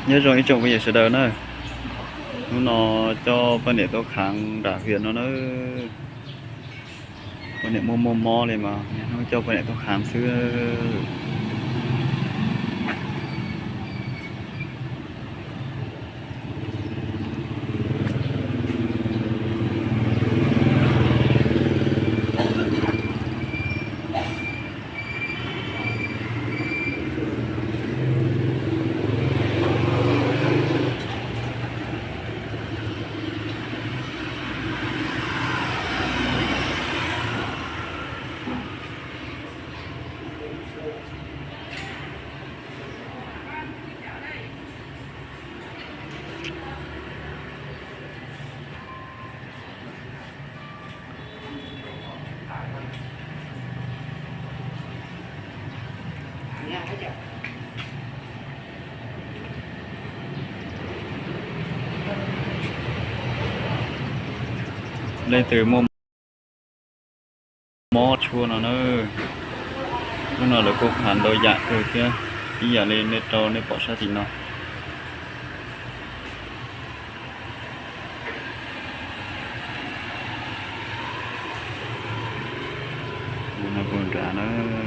Nyob zoo ib tsoom phooj ywg sawv daws na, hnub no coj poj niam tuaj khám nram huyện no na. Poj niam muaj muaj mob li mas niaj hnub coj poj niam tuaj khám xwb. Leej twg muaj mob tshuaj no na, hnub no lawv kuj khám ntau yam kawg thiab, ib yam li nej rau nej pom sab tim no. Mus no puag nrad na.